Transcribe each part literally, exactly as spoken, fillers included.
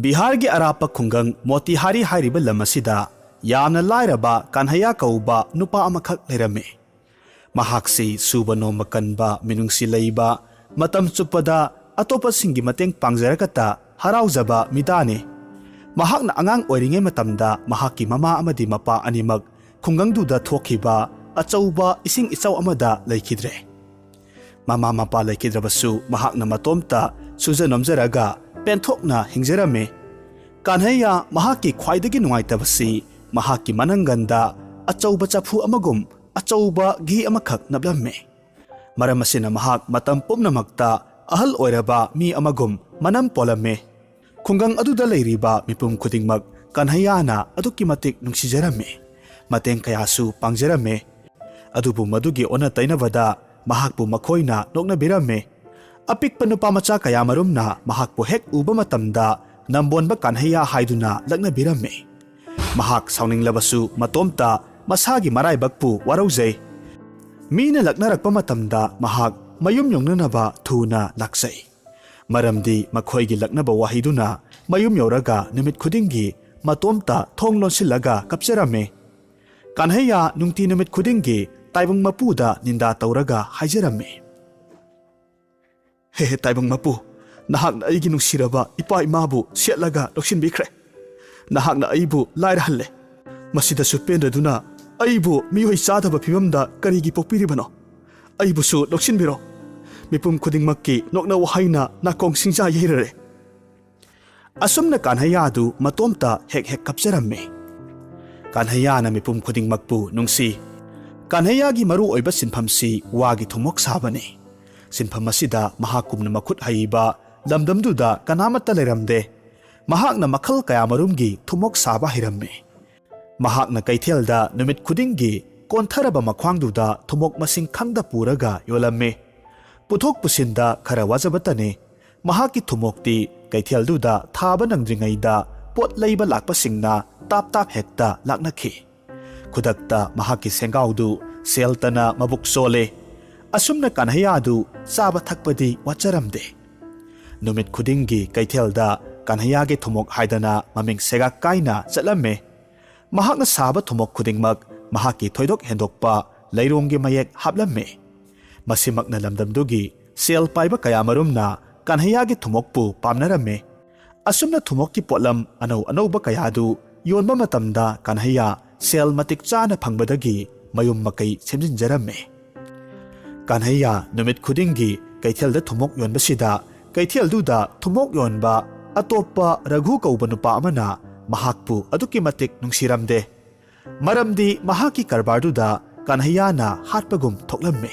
ꯕꯤꯍꯥꯔꯒꯤ ꯑꯔꯥꯞꯄ ꯈꯨꯡꯒꯪ ꯃꯣꯇꯤꯍꯥꯔꯤ ꯍꯥꯏꯔꯤꯕ ꯂꯝ ꯑꯁꯤꯗ ꯌꯥꯝꯅ ꯂꯥꯏꯔꯕ ꯀꯥꯟꯍꯩꯌꯥ ꯀꯧꯕ ꯅꯨꯄꯥ ꯑꯃꯈꯛ ꯂꯩꯔꯝꯃꯤ꯫ ꯃꯍꯥꯛꯁꯤ ꯁꯨꯕ ꯅꯣꯝꯕ ꯀꯟꯕ, ꯃꯤꯅꯨꯡꯁꯤ ꯂꯩꯕ, ꯃꯇꯝ ꯆꯨꯞꯄꯗ ꯑꯇꯣꯞꯄꯁꯤꯡꯒꯤ ꯃꯇꯦꯡ ꯄꯥꯡꯖꯔꯒꯇ ꯍꯔꯥꯎꯖꯕ ꯃꯤꯗꯥꯅꯤ꯫ ꯃꯍꯥꯛꯅ ꯑꯉꯥꯡ ꯑꯣꯏꯔꯤꯉꯩ ꯃꯇꯝꯗ ꯃꯍꯥꯛꯀꯤ ꯃꯃꯥ ꯑꯃꯗꯤ ꯃꯄꯥ ꯑꯅꯤꯃꯛ ꯈꯨꯡꯒꯪꯗꯨꯗ ꯊꯣꯛꯈꯤꯕ ꯑꯆꯧꯕ ꯏꯁꯤꯡ ꯏꯆꯥꯎ ꯑꯃꯗ ꯂꯩꯈꯤꯗ꯭ꯔꯦ꯫ ꯃꯃꯥ ꯃꯄꯥ ꯂꯩꯈꯤꯗ꯭ꯔꯕꯁꯨ ꯃꯍꯥꯛꯅ ꯃꯇꯣꯝꯇ ꯁꯨꯖ ꯅꯣꯝꯖꯔꯒ ꯄꯦꯟꯊꯣꯛꯅ ꯍꯤꯡꯖꯔꯝꯃꯤ꯫ ꯀꯥꯟꯍꯩꯌꯥ ꯃꯍꯥꯛꯀꯤ ꯈ꯭ꯋꯥꯏꯗꯒꯤ ꯅꯨꯡꯉꯥꯏꯇꯕꯁꯤ ꯃꯍꯥꯛꯀꯤ ꯃꯅꯪꯒꯟꯗ ꯑꯆꯧꯕ ꯆꯐꯨ ꯑꯃꯒꯨꯝ ꯑꯆꯧꯕ ꯘꯤ ꯑꯃꯈꯛ ꯅꯞꯂꯝꯃꯤ꯫ ꯃꯔꯝ ꯑꯁꯤꯅ ꯃꯍꯥꯛ ꯃꯇꯝ ꯄꯨꯝꯅꯃꯛꯇ ꯑꯍꯜ ꯑꯣꯏꯔꯕ ꯃꯤ ꯑꯃꯒꯨꯝ ꯃꯅꯝ ꯄꯣꯜꯂꯝꯃꯤ꯫ ꯈꯨꯡꯒꯪ ꯑꯗꯨꯗ ꯂꯩꯔꯤꯕ ꯃꯤꯄꯨꯝ ꯈꯨꯗꯤꯡꯃꯛ ꯀꯥꯟꯍꯩꯌꯥꯅ ꯑꯗꯨꯛꯀꯤ ꯃꯇꯤꯛ ꯅꯨꯡꯁꯤꯖꯔꯝꯃꯤ꯫ ꯃꯇꯦꯡ ꯀꯌꯥꯁꯨ ꯄꯥꯡꯖꯔꯝꯃꯤ꯫ ꯑꯗꯨꯕꯨ ꯃꯗꯨꯒꯤ ꯑꯣꯟꯅ ꯇꯩꯅꯕꯗ ꯃꯍꯥꯛꯄꯨ ꯃꯈꯣꯏꯅ ꯅꯣꯛꯅꯕꯤꯔꯝꯃꯤ꯫ ꯑꯄꯤꯛꯄ ꯅꯨꯄꯥ ꯃꯆꯥ ꯀꯌꯥꯃꯔꯨꯝꯅ ꯃꯍꯥꯛꯄꯨ ꯍꯦꯛ ꯎꯕ ꯃꯇꯝꯗ ꯅꯝꯕꯣꯟꯕ ꯀꯥꯟꯍꯩꯌꯥ ꯍꯥꯏꯗꯨꯅ ꯂꯛꯅꯕꯤꯔꯝꯃꯤ꯫ ꯃꯍꯥꯛ ꯁꯥꯎꯅꯤꯡꯂꯕꯁꯨ ꯃꯇꯣꯝꯇ ꯃꯁꯥꯒꯤ ꯃꯔꯥꯏꯕꯛꯄꯨ ꯋꯥꯔꯧꯖꯩ꯫ ꯃꯤꯅ ꯂꯛꯅꯔꯛꯄ ꯃꯇꯝꯗ ꯃꯍꯥꯛ ꯃꯌꯨꯝ ꯌꯧꯅꯅꯕ ꯊꯨꯅ ꯂꯥꯛꯆꯩ꯫ ꯃꯔꯝꯗꯤ ꯃꯈꯣꯏꯒꯤ ꯂꯛꯅꯕ ꯋꯥꯍꯩꯗꯨꯅ ꯃꯌꯨꯝ ꯌꯧꯔꯒ ꯅꯨꯃꯤꯠ ꯈꯨꯗꯤꯡꯒꯤ ꯃꯇꯣꯝꯇ ꯊꯣꯡ ꯂꯣꯟꯁꯤꯜꯂꯒ ꯀꯞꯆꯔꯝꯃꯤ꯫ ꯀꯥꯟꯍꯩꯌꯥ ꯅꯨꯡꯇꯤ ꯅꯨꯃꯤꯠ ꯈꯨꯗꯤꯡꯒꯤ ꯇꯥꯏꯕꯪ ꯃꯄꯨꯗ ꯅꯤꯟꯗꯥ ꯇꯧꯔꯒ ꯍꯥꯏꯖꯔꯝꯃꯤ꯫ "ꯍꯦ ꯍꯦ ꯇꯥꯏꯕꯪ ꯃꯄꯨ, ꯅꯍꯥꯛꯅ ꯑꯩꯒꯤ ꯅꯨꯡꯁꯤꯔꯕ ꯏꯄꯥ ꯏꯃꯥꯕꯨ ꯁꯦꯠꯂꯒ ꯂꯧꯁꯤꯟꯕꯤꯈ꯭ꯔꯦ꯫ ꯅꯍꯥꯛꯅ ꯑꯩꯕꯨ ꯂꯥꯏꯔꯍꯜꯂꯦ꯫ ꯃꯁꯤꯗꯁꯨ ꯄꯦꯟꯗꯗꯨꯅ ꯑꯩꯕꯨ ꯃꯤꯑꯣꯏ ꯆꯥꯗꯕ ꯐꯤꯕꯝꯗ ꯀꯔꯤꯒꯤ ꯄꯣꯛꯄꯤꯔꯤꯕꯅꯣ? ꯑꯩꯕꯨꯁꯨ ꯂꯧꯁꯤꯟꯕꯤꯔꯣ꯫ ꯃꯤꯄꯨꯝ ꯈꯨꯗꯤꯡꯃꯛꯀꯤ ꯅꯣꯛꯅ ꯋꯥꯍꯩꯅ ꯅꯥꯀꯣꯡ ꯁꯤꯡꯖꯥ ꯌꯩꯔꯔꯦ"꯫ ꯑꯁꯨꯝꯅ ꯀꯥꯟꯍꯩꯌꯥꯗꯨ ꯃꯇꯣꯝꯇ ꯍꯦꯛ ꯍꯦꯛ ꯀꯞꯆꯔꯝꯃꯤ꯫ ꯀꯥꯟꯍꯩꯌꯥꯅ ꯃꯤꯄꯨꯝ ꯈꯨꯗꯤꯡꯃꯛꯄꯨ ꯅꯨꯡꯁꯤ꯫ ꯀꯥꯟꯍꯩꯌꯥꯒꯤ ꯃꯔꯨꯑꯣꯏꯕ ꯁꯤꯟꯐꯝꯁꯤ ꯋꯥꯒꯤ ꯊꯨꯝꯃꯣꯛ ꯁꯥꯕꯅꯤ꯫ ꯁꯤꯟꯐꯝ ꯑꯁꯤꯗ ꯃꯍꯥꯛꯀꯨꯝꯅ ꯃꯈꯨꯠ ꯍꯩꯕ ꯂꯝꯗꯝꯗꯨꯗ ꯀꯅꯥꯃꯠꯇ ꯂꯩꯔꯝꯗꯦ꯫ ꯃꯍꯥꯛꯅ ꯃꯈꯜ ꯀꯌꯥꯃꯔꯨꯝꯒꯤ ꯊꯨꯝꯃꯣꯛ ꯁꯥꯕ ꯍꯩꯔꯝꯃꯤ꯫ ꯃꯍꯥꯛꯅ ꯀꯩꯊꯦꯜꯗ ꯅꯨꯃꯤꯠ ꯈꯨꯗꯤꯡꯒꯤ ꯀꯣꯟꯊꯔꯕ ꯃꯈ꯭ꯋꯥꯡꯗꯨꯗ ꯊꯨꯝꯃꯣꯛ ꯃꯁꯤꯡ ꯈꯪꯗ ꯄꯨꯔꯒ ꯌꯣꯜꯂꯝꯃꯤ꯫ ꯄꯨꯊꯣꯛ ꯄꯨꯁꯤꯟꯗ ꯈꯔ ꯋꯥꯖꯕꯇꯅꯤ꯫ ꯃꯍꯥꯛꯀꯤ ꯊꯨꯝꯃꯣꯛꯇꯤ ꯀꯩꯊꯦꯜꯗꯨꯗ ꯊꯥꯕ ꯅꯪꯗ꯭ꯔꯤꯉꯩꯗ ꯄꯣꯠ ꯂꯩꯕ ꯂꯥꯛꯄꯁꯤꯡꯅ ꯇꯥꯞ ꯇꯥꯞ ꯍꯦꯛꯇ ꯂꯥꯛꯅꯈꯤ꯫ ꯈꯨꯗꯛꯇ ꯃꯍꯥꯛꯀꯤ ꯁꯦꯡꯒꯥꯎꯗꯨ ꯁꯦꯜꯇꯅ ꯃꯕꯨꯛ ꯁꯣꯜꯂꯦ꯫ ꯑꯁꯨꯝꯅ ꯀꯥꯟꯍꯩꯌꯥꯗꯨ ꯆꯥꯕ ꯊꯛꯄꯗꯤ ꯋꯥꯠꯆꯔꯝꯗꯦ꯫ ꯅꯨꯃꯤꯠ ꯈꯨꯗꯤꯡꯒꯤ ꯀꯩꯊꯦꯜꯗ ꯀꯟꯍꯩꯌꯥꯒꯤ ꯊꯨꯝꯃꯣꯛ ꯍꯥꯏꯗꯅ ꯃꯃꯤꯡ ꯁꯦꯒꯥꯛ ꯀꯥꯏꯅ ꯆꯠꯂꯝꯃꯤ꯫ ꯃꯍꯥꯛꯅ ꯁꯥꯕ ꯊꯨꯝꯃꯣꯛ ꯈꯨꯗꯤꯡꯃꯛ ꯃꯍꯥꯛꯀꯤ ꯊꯣꯏꯗꯣꯛ ꯍꯦꯟꯗꯣꯛꯄ ꯂꯩꯔꯣꯡꯒꯤ ꯃꯌꯦꯛ ꯍꯥꯞꯂꯝꯃꯤ꯫ ꯃꯁꯤꯃꯛꯅ ꯂꯝꯗꯝꯗꯨꯒꯤ ꯁꯦꯜ ꯄꯥꯏꯕ ꯀꯌꯥꯃꯔꯨꯝꯅ ꯀꯟꯍꯩꯌꯥꯒꯤ ꯊꯨꯝꯃꯣꯛꯄꯨ ꯄꯥꯝꯅꯔꯝꯃꯤ꯫ ꯑꯁꯨꯝꯅ ꯊꯨꯝꯃꯣꯛꯀꯤ ꯄꯣꯠꯂꯝ ꯑꯅꯧ ꯑꯅꯧꯕ ꯀꯌꯥꯗꯨ ꯌꯣꯟꯕ ꯃꯇꯝꯗ ꯀꯟꯍꯩꯌꯥ ꯁꯦꯜ ꯃꯇꯤꯛ ꯆꯥꯅ ꯐꯪꯕꯗꯒꯤ ꯃꯌꯨꯝ ꯃꯀꯩ ꯁꯦꯝꯖꯤꯟꯖꯔꯝꯃꯤ꯫ ꯀꯟꯍꯩꯌꯥ ꯅꯨꯃꯤꯠ ꯈꯨꯗꯤꯡꯒꯤ ꯀꯩꯊꯦꯜꯗ ꯊꯨꯝꯃꯣꯛ ꯌꯣꯟꯕꯁꯤꯗ ꯀꯩꯊꯦꯜꯗꯨꯗ ꯊꯨꯝꯃꯣꯛ ꯌꯣꯟꯕ ꯑꯇꯣꯞꯄ ꯔꯘꯨ ꯀꯧꯕ ꯅꯨꯄꯥ ꯑꯃꯅ ꯃꯍꯥꯛꯄꯨ ꯑꯗꯨꯛꯀꯤ ꯃꯇꯤꯛ ꯅꯨꯡꯁꯤꯔꯝꯗꯦ꯫ ꯃꯔꯝꯗꯤ ꯃꯍꯥꯛꯀꯤ ꯀꯔꯕꯥꯔꯗꯨꯗ ꯀꯟꯍꯩꯌꯥꯅ ꯍꯥꯠꯄꯒꯨꯝ ꯊꯣꯛꯂꯝꯃꯤ꯫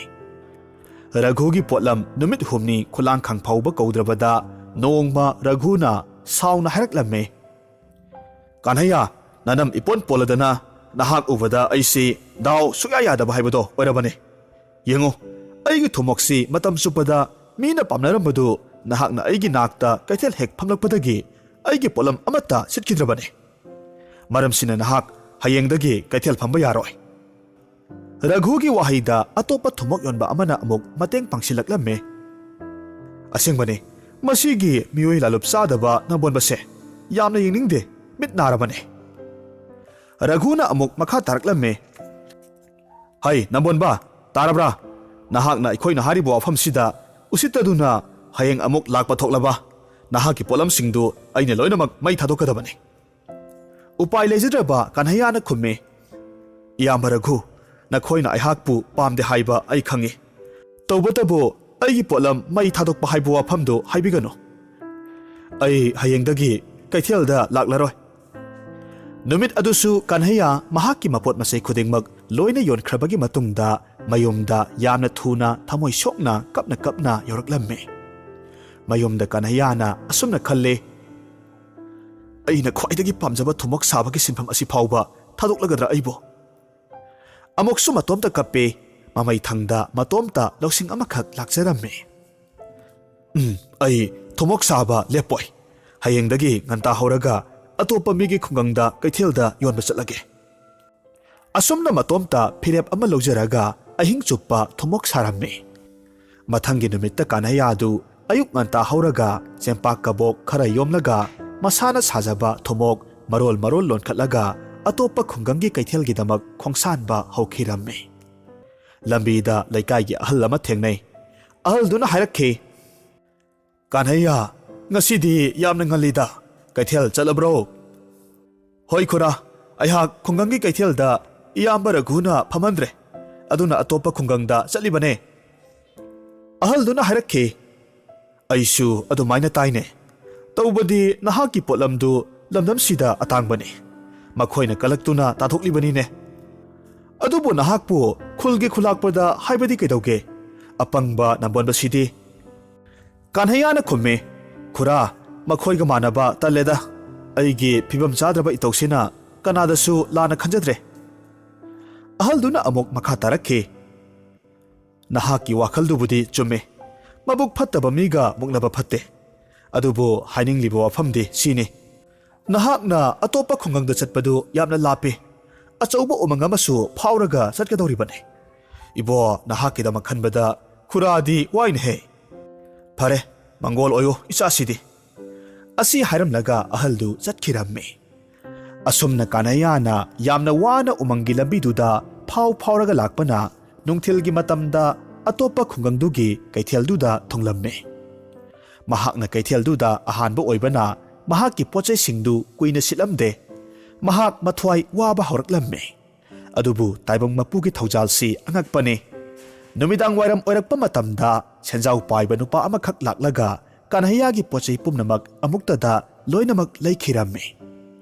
ꯔꯘꯨꯒꯤ ꯄꯣꯠꯂꯝ ꯅꯨꯃꯤꯠ ꯍꯨꯝꯅꯤ ꯈꯨꯂꯥꯡꯈꯥꯡ ꯐꯥꯎꯕ ꯀꯧꯗ꯭ꯔꯕꯗ ꯅꯣꯡꯃ ꯔꯘꯨꯅ ꯁꯥꯎꯅ ꯍꯥꯏꯔꯛꯂꯝꯃꯤ, "ꯀꯟꯍꯩꯌꯥ, ꯅꯅꯝ ꯏꯄꯣꯟ ꯄꯣꯜꯂꯗꯅ ꯅꯍꯥꯛ ꯎꯕꯗ ꯑꯩꯁꯤ ꯗꯥꯎ ꯁꯨꯛꯌꯥ ꯌꯥꯗꯕ ꯍꯥꯏꯕꯗꯣ ꯑꯣꯏꯔꯕꯅꯤ꯫ ꯌꯦꯡꯉꯨ, ꯑꯩꯒꯤ ꯊꯨꯝꯃꯣꯛꯁꯤ ꯃꯇꯝ ꯆꯨꯞꯄꯗ ꯃꯤꯅ ꯄꯥꯝꯅꯔꯝꯕꯗꯨ ꯅꯍꯥꯛꯅ ꯑꯩꯒꯤ ꯅꯥꯛꯇ ꯀꯩꯊꯦꯜ ꯍꯦꯛ ꯐꯝꯂꯛꯄꯗꯒꯤ ꯑꯩꯒꯤ ꯄꯣꯠꯂꯝ ꯑꯃꯠꯇ ꯁꯤꯠꯈꯤꯗ꯭ꯔꯕꯅꯤ꯫ ꯃꯔꯝꯁꯤꯅ ꯅꯍꯥꯛ ꯍꯌꯦꯡꯗꯒꯤ ꯀꯩꯊꯦꯜ ꯐꯝꯕ ꯌꯥꯔꯣꯏ꯫" ꯔꯘꯨꯒꯤ ꯋꯥꯍꯩꯗ ꯑꯇꯣꯞꯄ ꯊꯨꯝꯃꯣꯛ ꯌꯣꯟꯕ ꯑꯃꯅ ꯑꯃꯨꯛ ꯃꯇꯦꯡ ꯄꯥꯡꯁꯤꯜꯂꯛꯂꯝꯃꯤ꯫ "ꯑꯁꯦꯡꯕꯅꯤ, ꯃꯁꯤꯒꯤ ꯃꯤꯑꯣꯏ ꯂꯥꯂꯨꯞ ꯆꯥꯗꯕ ꯅꯝꯕꯣꯟꯕꯁꯦ ꯌꯥꯝꯅ ꯌꯦꯡꯅꯤꯡꯗꯦ, ꯃꯤꯠ ꯅꯥꯔꯕꯅꯤ꯫" ꯔꯘꯨꯅ ꯑꯃꯨꯛ ꯃꯈꯥ ꯇꯥꯔꯛꯂꯝꯃꯤ, "ꯍꯩ, ꯅꯝꯕꯣꯟꯕ, ꯇꯥꯔꯕ꯭ꯔꯥ? ꯅꯍꯥꯛꯅ ꯑꯩꯈꯣꯏꯅ ꯍꯥꯏꯔꯤꯕ ꯋꯥꯐꯝꯁꯤꯗ ꯎꯁꯤꯠꯇꯗꯨꯅ ꯍꯌꯦꯡ ꯑꯃꯨꯛ ꯂꯥꯛꯄ ꯊꯣꯛꯂꯕ ꯅꯍꯥꯛꯀꯤ ꯄꯣꯠꯂꯝꯁꯤꯡꯗꯨ ꯑꯩꯅ ꯂꯣꯏꯅꯃꯛ ꯃꯩ ꯊꯥꯗꯣꯛꯀꯗꯕꯅꯤ꯫" ꯎꯄꯥꯏ ꯂꯩꯖꯗ꯭ꯔꯕ ꯀꯟꯍꯩꯌꯥꯅ ꯈꯨꯝꯃꯤ, "ꯏꯌꯥꯝꯕ ꯔꯘꯨ, ꯅꯈꯣꯏꯅ ꯑꯩꯍꯥꯛꯄꯨ ꯄꯥꯝꯗꯦ ꯍꯥꯏꯕ ꯑꯩ ꯈꯪꯏ꯫ ꯇꯧꯕꯇꯕꯨ ꯑꯩꯒꯤ ꯄꯣꯠꯂꯝ ꯃꯩ ꯊꯥꯗꯣꯛꯄ ꯍꯥꯏꯕ ꯋꯥꯐꯝꯗꯨ ꯍꯥꯏꯕꯤꯒꯅꯨ꯫ ꯑꯩ ꯍꯌꯦꯡꯗꯒꯤ ꯀꯩꯊꯦꯜꯗ ꯂꯥꯛꯂꯔꯣꯏ꯫" ꯅꯨꯃꯤꯠ ꯑꯗꯨꯁꯨ ꯀꯟꯍꯩꯌꯥ ꯃꯍꯥꯛꯀꯤ ꯃꯄꯣꯠ ꯃꯆꯩ ꯈꯨꯗꯤꯡꯃꯛ ꯂꯣꯏꯅ ꯌꯣꯟꯈ꯭ꯔꯕꯒꯤ ꯃꯇꯨꯡꯗ ꯃꯌꯨꯝꯗ ꯌꯥꯝꯅ ꯊꯨꯅ ꯊꯃꯣꯏ ꯁꯣꯛꯅ ꯀꯞꯅ ꯀꯞꯅ ꯌꯧꯔꯛꯂꯝꯃꯤ꯫ ꯃꯌꯨꯝꯗ ꯀꯟꯍꯩꯌꯥꯅ ꯑꯁꯨꯝꯅ ꯈꯜꯂꯤ, "ꯑꯩꯅ ꯈ꯭ꯋꯥꯏꯗꯒꯤ ꯄꯥꯝꯖꯕ ꯊꯨꯝꯃꯣꯛ ꯁꯥꯕꯒꯤ ꯁꯤꯟꯐꯝ ꯑꯁꯤ ꯐꯥꯎꯕ ꯊꯥꯗꯣꯛꯂꯒꯗ꯭ꯔꯥ ꯑꯩꯕꯨ?" ꯑꯃꯨꯛꯁꯨ ꯃꯇꯣꯝꯇ ꯀꯞꯄꯤ꯫ ꯃꯃꯩ ꯊꯪꯗ ꯃꯇꯣꯝꯇ ꯂꯧꯁꯤꯡ ꯑꯃꯈꯛ ꯂꯥꯛꯆꯔꯝꯃꯤ꯫ "ꯎꯝ, ꯑꯩ ꯊꯨꯝꯃꯣꯛ ꯁꯥꯕ ꯂꯦꯞꯄꯣꯏ꯫ ꯍꯌꯦꯡꯗꯒꯤ ꯉꯟꯇꯥ ꯍꯧꯔꯒ ꯑꯇꯣꯞꯄ ꯃꯤꯒꯤ ꯈꯨꯡꯒꯪꯗ ꯀꯩꯊꯦꯜꯗ ꯌꯣꯟꯕ ꯆꯠꯂꯒꯦ꯫" ꯑꯁꯨꯝꯅ ꯃꯇꯣꯝꯇ ꯐꯤꯔꯦꯞ ꯑꯃ ꯂꯧꯖꯔꯒ ꯑꯍꯤꯡ ꯆꯨꯞꯄ ꯊꯨꯝꯃꯣꯛ ꯁꯥꯔꯝꯃꯤ꯫ ꯃꯊꯪꯒꯤ ꯅꯨꯃꯤꯠꯇ ꯀꯥꯟꯍꯩꯌꯥꯗꯨ ꯑꯌꯨꯛ ꯉꯟꯇꯥ ꯍꯧꯔꯒ ꯆꯦꯡꯄꯥꯛ ꯀꯕꯣꯛ ꯈꯔ ꯌꯣꯝꯂꯒ ꯃꯁꯥꯅ ꯁꯥꯖꯕ ꯊꯨꯝꯃꯣꯛ ꯃꯔꯣꯜ ꯃꯔꯣꯜ ꯂꯣꯟꯈꯠꯂꯒ ꯑꯇꯣꯞꯄ ꯈꯨꯡꯒꯪꯒꯤ ꯀꯩꯊꯦꯜꯒꯤꯗꯃꯛ ꯈꯣꯡꯁꯥꯟꯕ ꯍꯧꯈꯤꯔꯝꯃꯤ꯫ ꯂꯝꯕꯤꯗ ꯂꯩꯀꯥꯏꯒꯤ ꯑꯍꯜ ꯑꯃ ꯊꯦꯡꯅꯩ꯫ ꯑꯍꯜꯗꯨꯅ ꯍꯥꯏꯔꯛꯈꯤ, "ꯀꯥꯟꯍꯩꯌꯥ, ꯉꯁꯤꯗꯤ ꯌꯥꯝꯅ ꯉꯜꯂꯤꯗ, ꯀꯩꯊꯦꯜ ꯆꯠꯂꯕ꯭ꯔꯣ?" "ꯍꯣꯏ ꯈꯨꯔꯥ, ꯑꯩꯍꯥꯛ ꯈꯨꯡꯒꯪꯒꯤ ꯀꯩꯊꯦꯜꯗ ꯏꯌꯥꯝꯕ ꯔꯘꯨꯅ ꯐꯝꯍꯟꯗ꯭ꯔꯦ, ꯑꯗꯨꯅ ꯑꯇꯣꯞꯄ ꯈꯨꯡꯒꯪꯗ ꯆꯠꯂꯤꯕꯅꯦ꯫" ꯑꯍꯜꯗꯨꯅ ꯍꯥꯏꯔꯛꯈꯤ, "ꯑꯩꯁꯨ ꯑꯗꯨꯃꯥꯏꯅ ꯇꯥꯏꯅꯦ꯫ ꯇꯧꯕꯗꯤ ꯅꯍꯥꯛꯀꯤ ꯄꯣꯠꯂꯝꯗꯨ ꯂꯝꯗꯝꯁꯤꯗ ꯑꯇꯥꯡꯕꯅꯤ, ꯃꯈꯣꯏꯅ ꯀꯂꯛꯇꯨꯅ ꯇꯥꯊꯣꯛꯂꯤꯕꯅꯤꯅꯦ꯫ ꯑꯗꯨꯕꯨ ꯅꯍꯥꯛꯄꯨ ꯈꯨꯜꯒꯤ ꯈꯨꯂꯥꯛꯄꯗ ꯍꯥꯏꯕꯗꯤ ꯀꯩꯗꯧꯒꯦ? ꯑꯄꯪꯕ ꯅꯝꯕꯣꯟꯕꯁꯤꯗꯤ!" ꯀꯥꯟꯍꯩꯌꯥꯅ ꯈꯨꯝꯃꯤ, "ꯈꯨꯔꯥ, ꯃꯈꯣꯏꯒ ꯃꯥꯟꯅꯕ ꯇꯜꯂꯦꯗ꯫ ꯑꯩꯒꯤ ꯐꯤꯕꯝ ꯆꯥꯗ꯭ꯔꯕ ꯏꯇꯧꯁꯤꯅ ꯀꯅꯥꯗꯁꯨ ꯂꯥꯟꯅ ꯈꯟꯖꯗ꯭ꯔꯦ꯫" ꯑꯍꯜꯗꯨꯅ ꯑꯃꯨꯛ ꯃꯈꯥ ꯇꯥꯔꯛꯈꯤ, "ꯅꯍꯥꯛꯀꯤ ꯋꯥꯈꯜꯗꯨꯕꯨꯗꯤ ꯆꯨꯝꯃꯤ꯫ ꯃꯕꯨꯛ ꯐꯠꯇꯕ ꯃꯤꯒ ꯃꯨꯛꯅꯕ ꯐꯠꯇꯦ꯫ ꯑꯗꯨꯕꯨ ꯍꯥꯏꯅꯤꯡꯂꯤꯕ ꯋꯥꯐꯝꯗꯤ ꯁꯤꯅꯤ, ꯅꯍꯥꯛꯅ ꯑꯇꯣꯞꯄ ꯈꯨꯡꯒꯪꯗ ꯆꯠꯄꯗꯨ ꯌꯥꯝꯅ ꯂꯥꯞꯄꯤ꯫ ꯑꯆꯧꯕ ꯎꯃꯪ ꯑꯃꯁꯨ ꯐꯥꯎꯔꯒ ꯆꯠꯀꯗꯧꯔꯤꯕꯅꯤ꯫ ꯏꯕꯣ, ꯅꯍꯥꯛꯀꯤꯗꯃꯛ ꯈꯟꯕꯗ ꯈꯨꯔꯥꯗꯤ ꯋꯥꯏꯅꯦꯍꯦ꯫ ꯐꯔꯦ, ꯃꯪꯒꯣꯜ ꯑꯣꯏꯌꯨ ꯏꯆꯥꯁꯤꯗꯤ꯫" ꯑꯁꯤ ꯍꯥꯏꯔꯝꯂꯒ ꯑꯍꯜꯗꯨ ꯆꯠꯈꯤꯔꯝꯃꯤ꯫ ꯑꯁꯨꯝꯅ ꯀꯥꯟꯍꯩꯌꯥꯅ ꯌꯥꯝꯅ ꯋꯥꯅ ꯎꯃꯪꯒꯤ ꯂꯝꯕꯤꯗꯨꯗ ꯐꯥꯎ ꯐꯥꯎꯔꯒ ꯂꯥꯛꯄꯅ ꯅꯨꯡꯊꯤꯜꯒꯤ ꯃꯇꯝꯗ ꯑꯇꯣꯞꯄ ꯈꯨꯡꯒꯪꯗꯨꯒꯤ ꯀꯩꯊꯦꯜꯗꯨꯗ ꯊꯨꯡꯂꯝꯃꯤ꯫ ꯃꯍꯥꯛꯅ ꯀꯩꯊꯦꯜꯗꯨꯗ ꯑꯍꯥꯟꯕ ꯑꯣꯏꯕꯅ ꯃꯍꯥꯛꯀꯤ ꯄꯣꯠꯆꯩꯁꯤꯡꯗꯨ ꯀꯨꯏꯅ ꯁꯤꯠꯂꯝꯗꯦ꯫ ꯃꯍꯥꯛ ꯃꯊ꯭ꯋꯥꯏ ꯋꯥꯕ ꯍꯧꯔꯛꯂꯝꯃꯤ꯫ ꯑꯗꯨꯕꯨ ꯇꯥꯏꯕꯪ ꯃꯄꯨꯒꯤ ꯊꯧꯖꯥꯜꯁꯤ ꯑꯉꯛꯄꯅꯤ꯫ ꯅꯨꯃꯤꯗꯥꯡ ꯋꯥꯏꯔꯝ ꯑꯣꯏꯔꯛꯄ ꯃꯇꯝꯗ ꯁꯦꯟꯖꯥꯎ ꯄꯥꯏꯕ ꯅꯨꯄꯥ ꯑꯃꯈꯛ ꯂꯥꯛꯂꯒ ꯀꯥꯟꯍꯩꯌꯥꯒꯤ ꯄꯣꯠꯆꯩ ꯄꯨꯝꯅꯃꯛ ꯑꯃꯨꯛꯇꯗ ꯂꯣꯏꯅꯃꯛ ꯂꯩꯈꯤꯔꯝꯃꯤ꯫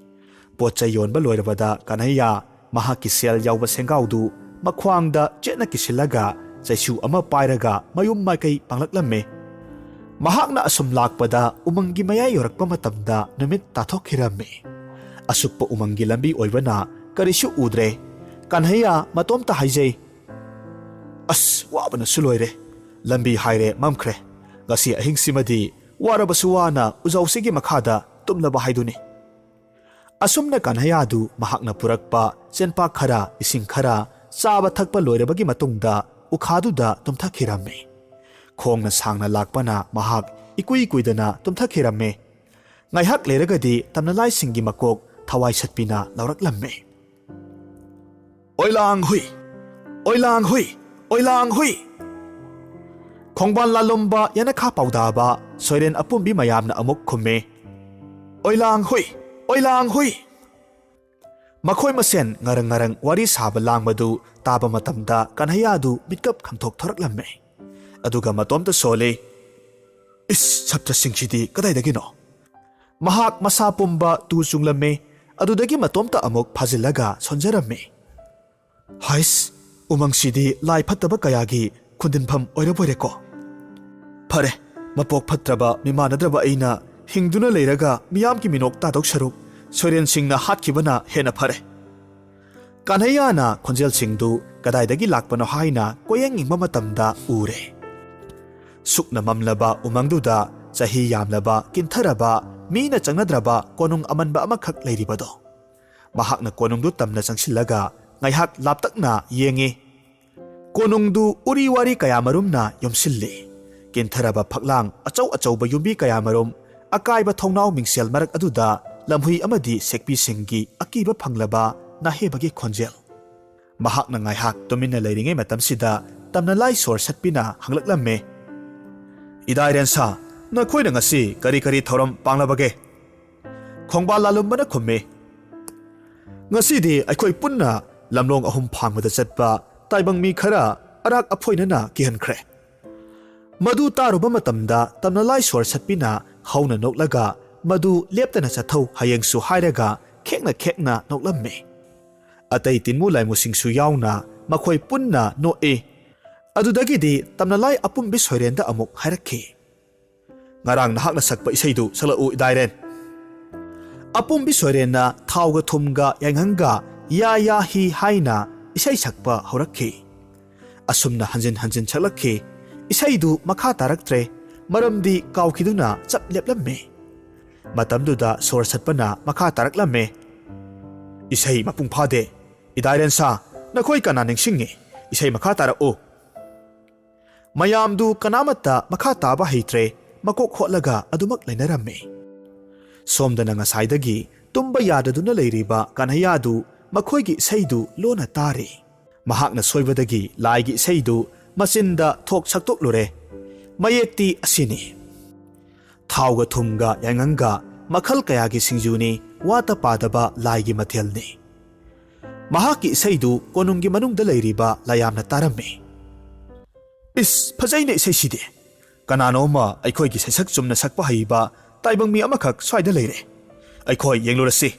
ꯄꯣꯠ ꯆꯩ ꯌꯣꯟꯕ ꯂꯣꯏꯔꯕꯗ ꯀꯥꯟꯍꯩꯌꯥ ꯃꯍꯥꯛꯀꯤ ꯁꯦꯜ ꯌꯥꯎꯕ ꯁꯦꯡꯒꯥꯎꯗꯨ ꯃꯈ꯭ꯋꯥꯡꯗ ꯆꯦꯠꯅ ꯀꯤꯁꯤꯜꯂꯒ ꯆꯩꯁꯨ ꯑꯃ ꯄꯥꯏꯔꯒ ꯃꯌꯨꯝ ꯃꯥꯏꯀꯩ ꯄꯥꯡꯂꯛꯂꯝꯃꯤ꯫ ꯃꯍꯥꯛꯅ ꯑꯁꯨꯝ ꯂꯥꯛꯄꯗ ꯎꯃꯪꯒꯤ ꯃꯌꯥꯏ ꯌꯧꯔꯛꯄ ꯃꯇꯝꯗ ꯅꯨꯃꯤꯠ ꯇꯥꯊꯣꯛꯈꯤꯔꯝꯃꯤ꯫ ꯑꯁꯨꯛꯄ ꯎꯃꯪꯒꯤ ꯂꯝꯕꯤ ꯑꯣꯏꯕꯅ ꯀꯔꯤꯁꯨ ꯎꯗ꯭ꯔꯦ꯫ ꯀꯥꯟꯍꯩꯌꯥ ꯃꯇꯣꯝꯇ ꯍꯥꯏꯖꯩ, "ꯑꯁ, ꯋꯥꯕꯅꯁꯨ ꯂꯣꯏꯔꯦ꯫ ꯂꯝꯕꯤ ꯍꯥꯏꯔꯦ ꯃꯝꯈ꯭ꯔꯦ꯫ ꯉꯁꯤ ꯑꯍꯤꯡꯁꯤꯃꯗꯤ ꯋꯥꯔꯕꯁꯨ ꯋꯥꯅ ꯎꯖꯥꯎꯁꯤꯒꯤ ꯃꯈꯥꯗ ꯇꯨꯝꯂꯕ ꯍꯥꯏꯗꯨꯅꯤ꯫" ꯑꯁꯨꯝꯅ ꯀꯥꯟꯍꯩꯌꯥꯗꯨ ꯃꯍꯥꯛꯅ ꯄꯨꯔꯛꯄ ꯆꯦꯟꯄꯥꯛ ꯈꯔ, ꯏꯁꯤꯡ ꯈꯔ, ꯆꯥꯕ ꯊꯛꯄ ꯂꯣꯏꯔꯕꯒꯤ ꯃꯇꯨꯡꯗ ꯎꯈꯥꯗꯨꯗ ꯇꯨꯝꯊꯈꯤꯔꯝꯃꯤ꯫ ꯈꯣꯡꯅ ꯁꯥꯡꯅ ꯂꯥꯛꯄꯅ ꯃꯍꯥꯛ ꯏꯀꯨꯏ ꯀꯨꯏꯗꯅ ꯇꯨꯝꯊꯈꯤꯔꯝꯃꯦ꯫ ꯉꯥꯏꯍꯥꯛ ꯂꯩꯔꯒꯗꯤ ꯇꯝꯅꯂꯥꯏꯁꯤꯡꯒꯤ ꯃꯀꯣꯛ ꯊꯋꯥꯏ ꯁꯠꯄꯤꯅ ꯂꯥꯎꯔꯛꯂꯝꯃꯦ꯫ "ꯑꯣꯏꯂꯥꯡ ꯍꯨꯏ! ꯑꯣꯏꯂꯥꯡ ꯍꯨꯏ! ꯑꯣꯏꯂꯥꯡ ꯍꯨꯏ!" ꯈꯣꯡꯕꯥꯜ ꯂꯥꯂꯣꯝꯕ ꯌꯦꯅꯈꯥ ꯄꯥꯎꯗꯥꯕ ꯁꯣꯏꯔꯦꯟ ꯑꯄꯨꯝꯕꯤ ꯃꯌꯥꯝꯅ ꯑꯃꯨꯛ ꯈꯨꯝꯃꯦ, "ꯑꯣꯏꯂꯥꯡ ꯍꯨꯏ! ꯑꯣꯏꯂꯥꯡ ꯍꯨꯏ!" ꯃꯈꯣꯏ ꯃꯁꯦꯟ ꯉꯔꯪ ꯉꯔꯪ ꯋꯥꯔꯤ ꯁꯥꯕ ꯂꯥꯡꯕꯗꯨ ꯇꯥꯕ ꯃꯇꯝꯗ ꯀꯟꯍꯩꯌꯥꯗꯨ ꯃꯤꯠꯀꯞ ꯈꯪꯊꯣꯛ ꯊꯣꯔꯛꯂꯝꯃꯦ꯫ ꯑꯗꯨꯒ ꯃꯇꯣꯝꯇ ꯁꯣꯜꯂꯤ, "ꯏꯁ, ꯁꯞꯇ꯭ꯔꯁꯤꯡꯁꯤꯗꯤ ꯀꯗꯥꯏꯗꯒꯤꯅꯣ?" ꯃꯍꯥꯛ ꯃꯁꯥ ꯄꯨꯝꯕ ꯇꯨ ꯆꯨꯡꯂꯝꯃꯤ꯫ ꯑꯗꯨꯗꯒꯤ ꯃꯇꯣꯝꯇ ꯑꯃꯨꯛ ꯐꯥꯖꯤꯜꯂꯒ ꯁꯣꯟꯖꯔꯝꯃꯤ꯫ "ꯍꯥꯏꯁ, ꯎꯃꯪꯁꯤꯗꯤ ꯂꯥꯏ ꯐꯠꯇꯕ ꯀꯌꯥꯒꯤ ꯈꯨꯟꯗꯤꯟꯐꯝ ꯑꯣꯏꯔꯕꯣꯏꯔꯦꯀꯣ꯫ ꯐꯔꯦ, ꯃꯄꯣꯛ ꯐꯠꯇ꯭ꯔꯕ ꯃꯤꯃꯥꯟꯅꯗ꯭ꯔꯕ ꯑꯩꯅ ꯍꯤꯡꯗꯨꯅ ꯂꯩꯔꯒ ꯃꯤꯌꯥꯝꯒꯤ ꯃꯤꯅꯣꯛ ꯇꯥꯗꯧ ꯁꯔꯨꯛ ꯁꯣꯏꯔꯦꯟꯁꯤꯡꯅ ꯍꯥꯠꯈꯤꯕꯅ ꯍꯦꯟꯅ ꯐꯔꯦ꯫" ꯀꯥꯟꯍꯩꯌꯥꯅ ꯈꯣꯟꯖꯦꯜꯁꯤꯡꯗꯨ ꯀꯗꯥꯏꯗꯒꯤ ꯂꯥꯛꯄꯅꯣ ꯍꯥꯏꯅ ꯀꯣꯏꯌꯦꯡ ꯌꯦꯡꯕ ꯃꯇꯝꯗ ꯎꯔꯦ꯫ ꯁꯨꯛꯅ ꯃꯝꯂꯕ ꯎꯃꯪꯗꯨꯗ ꯆꯍꯤ ꯌꯥꯝꯂꯕ, ꯀꯤꯟꯊꯔꯕ, ꯃꯤꯅ ꯆꯪꯅꯗ꯭ꯔꯕ ꯀꯣꯅꯨꯡ ꯑꯃꯟꯕ ꯑꯃꯈꯛ ꯂꯩꯔꯤꯕꯗꯣ꯫ ꯃꯍꯥꯛꯅ ꯀꯣꯅꯨꯡꯗꯨ ꯇꯝꯅ ꯆꯪꯁꯤꯜꯂꯒ ꯉꯥꯏꯍꯥꯛ ꯂꯥꯞꯇꯛꯅ ꯌꯦꯡꯉꯤ꯫ ꯀꯣꯅꯨꯡꯗꯨ ꯎꯔꯤ ꯋꯥꯔꯤ ꯀꯌꯥꯃꯔꯨꯝꯅ ꯌꯣꯝꯁꯤꯜꯂꯤ꯫ ꯀꯤꯟꯊꯔꯕ ꯐꯛꯂꯥꯡ ꯑꯆꯧ ꯑꯆꯧꯕ ꯌꯨꯝꯕꯤ ꯀꯌꯥꯃꯔꯨꯝ, ꯑꯀꯥꯏꯕ ꯊꯣꯡꯅꯥꯎ ꯃꯤꯡꯁꯦꯜ ꯃꯔꯛ ꯑꯗꯨꯗ ꯂꯝꯍꯨꯏ ꯑꯃꯗꯤ ꯁꯦꯛꯄꯤꯁꯤꯡꯒꯤ ꯑꯀꯤꯕ ꯐꯪꯂꯕ ꯅꯥꯍꯦꯕꯒꯤ ꯈꯣꯟꯖꯦꯜ꯫ ꯃꯍꯥꯛꯅ ꯉꯥꯏꯍꯥꯛ ꯇꯨꯃꯤꯟꯅ ꯂꯩꯔꯤꯉꯩ ꯃꯇꯝꯁꯤꯗ ꯇꯝꯅꯂꯥꯏ ꯁꯣꯔ ꯁꯠꯄꯤꯅ ꯍꯪꯂꯛꯂꯝꯃꯤ, "ꯏꯗꯥꯏ ꯔꯦꯟꯁꯥ, ꯅꯈꯣꯏꯅ ꯉꯁꯤ ꯀꯔꯤ ꯀꯔꯤ ꯊꯧꯔꯝ ꯄꯥꯡꯂꯕꯒꯦ?" ꯈꯣꯡꯕꯥꯜ ꯂꯥꯂꯨꯝꯕꯅ ꯈꯨꯝꯃꯤ, "ꯉꯁꯤꯗꯤ ꯑꯩꯈꯣꯏ ꯄꯨꯟꯅ ꯂꯝꯂꯣꯡ ꯑꯍꯨꯝ ꯐꯥꯡꯕꯗ ꯆꯠꯄ ꯇꯥꯏꯕꯪ ꯃꯤ ꯈꯔ ꯑꯔꯥꯛ ꯑꯐꯣꯏꯅꯅ ꯀꯤꯍꯟꯈ꯭ꯔꯦ꯫" ꯃꯗꯨ ꯇꯥꯔꯨꯕ ꯃꯇꯝꯗ ꯇꯝꯅꯂꯥꯏ ꯁꯣꯔ ꯁꯠꯄꯤꯅ ꯍꯧꯅ ꯅꯣꯛꯂꯒ ꯃꯗꯨ ꯂꯦꯞꯇꯅ ꯆꯠꯊꯧ ꯍꯌꯦꯡꯁꯨ ꯍꯥꯏꯔꯒ ꯈꯦꯛꯅ ꯈꯦꯛꯅ ꯅꯣꯛꯂꯝꯃꯤ꯫ ꯑꯇꯩ ꯇꯤꯟꯃꯨ ꯂꯥꯏꯃꯨꯁꯤꯡꯁꯨ ꯌꯥꯎꯅ ꯃꯈꯣꯏ ꯄꯨꯟꯅ ꯅꯣꯛꯏ꯫ ꯑꯗꯨꯗꯒꯤꯗꯤ ꯇꯝꯅꯂꯥꯏ ꯑꯄꯨꯝꯕꯤ ꯁꯣꯏꯔꯦꯟꯗ ꯑꯃꯨꯛ ꯍꯥꯏꯔꯛꯈꯤ, "ꯉꯔꯥꯡ ꯅꯍꯥꯛꯅ ꯁꯛꯄ ꯏꯁꯩꯗꯨ ꯁꯛꯂꯛꯎ, ꯏꯗꯥꯏꯔꯦꯟ꯫" ꯑꯄꯨꯝꯕꯤ ꯁꯣꯏꯔꯦꯟꯅ ꯊꯥꯎꯒ ꯊꯨꯝꯒ ꯌꯥꯏꯉꯪꯒ ꯌꯥ ꯌꯥ ꯍꯤ ꯍꯥꯏꯅ ꯏꯁꯩ ꯁꯛꯄ ꯍꯧꯔꯛꯈꯤ꯫ ꯑꯁꯨꯝꯅ ꯍꯟꯖꯤꯟ ꯍꯟꯖꯤꯟ ꯁꯛꯂꯛꯈꯤ꯫ ꯏꯁꯩꯗꯨ ꯃꯈꯥ ꯇꯥꯔꯛꯇ꯭ꯔꯦ, ꯃꯔꯝꯗꯤ ꯀꯥꯎꯈꯤꯗꯨꯅ ꯆꯞ ꯂꯦꯞꯂꯝꯃꯤ꯫ ꯃꯇꯝꯗꯨꯗ ꯁꯣꯔ ꯁꯠꯄꯅ ꯃꯈꯥ ꯇꯥꯔꯛꯂꯝꯃꯤ, "ꯏꯁꯩ ꯃꯄꯨꯡ ꯐꯥꯗꯦ꯫ ꯏꯗꯥꯏꯔꯦꯟꯁꯥ, ꯅꯈꯣꯏ ꯀꯅꯥ ꯅꯤꯡꯁꯤꯡꯉꯤ? ꯏꯁꯩ ꯃꯈꯥ ꯇꯥꯔꯛꯎ꯫" ꯃꯌꯥꯝꯗꯨ ꯀꯅꯥꯃꯠꯇ ꯃꯈꯥ ꯇꯥꯕ ꯍꯩꯇ꯭ꯔꯦ, ꯃꯀꯣꯛ ꯍꯣꯠꯂꯒ ꯑꯗꯨꯃꯛ ꯂꯩꯅꯔꯝꯃꯤ꯫ ꯁꯣꯝꯗꯅ ꯉꯁꯥꯏꯗꯒꯤ ꯇꯨꯝꯕ ꯌꯥꯗꯗꯨꯅ ꯂꯩꯔꯤꯕ ꯀꯟꯍꯩꯌꯥꯗꯨ ꯃꯈꯣꯏꯒꯤ ꯏꯁꯩꯗꯨ ꯂꯣꯟꯅ ꯇꯥꯔꯤ꯫ ꯃꯍꯥꯛꯅ ꯁꯣꯏꯕꯗꯒꯤ ꯂꯥꯏꯒꯤ ꯏꯁꯩꯗꯨ ꯃꯆꯤꯟꯗ ꯊꯣꯛ ꯁꯛꯇꯣꯛꯂꯨꯔꯦ꯫ ꯃꯌꯦꯛꯇꯤ ꯑꯁꯤꯅꯤ: ꯊꯥꯎꯒ ꯊꯨꯝꯒ ꯌꯥꯏꯉꯪꯒ ꯃꯈꯜ ꯀꯌꯥꯒꯤ ꯁꯤꯡꯖꯨꯅꯤ, ꯋꯥꯠꯇ ꯄꯥꯗꯕ ꯂꯥꯏꯒꯤ ꯃꯊꯦꯜꯅꯤ꯫ ꯃꯍꯥꯛꯀꯤ ꯏꯁꯩꯗꯨ ꯀꯣꯅꯨꯡꯒꯤ ꯃꯅꯨꯡꯗ ꯂꯩꯔꯤꯕ ꯂꯥꯌꯥꯝꯅ ꯇꯥꯔꯝꯃꯤ꯫ "ꯏꯁ, ꯐꯖꯩꯅꯦ ꯏꯁꯩꯁꯤꯗꯤ꯫ ꯀꯅꯥꯅꯣꯝꯃ ꯑꯩꯈꯣꯏꯒꯤ ꯁꯩꯁꯛ ꯆꯨꯝꯅ ꯁꯛꯄ ꯍꯩꯕ ꯇꯥꯏꯕꯪ ꯃꯤ ꯑꯃꯈꯛ ꯁ꯭ꯋꯥꯏꯗ ꯂꯩꯔꯦ꯫ ꯑꯩꯈꯣꯏ ꯌꯦꯡꯂꯨꯔꯁꯤ꯫"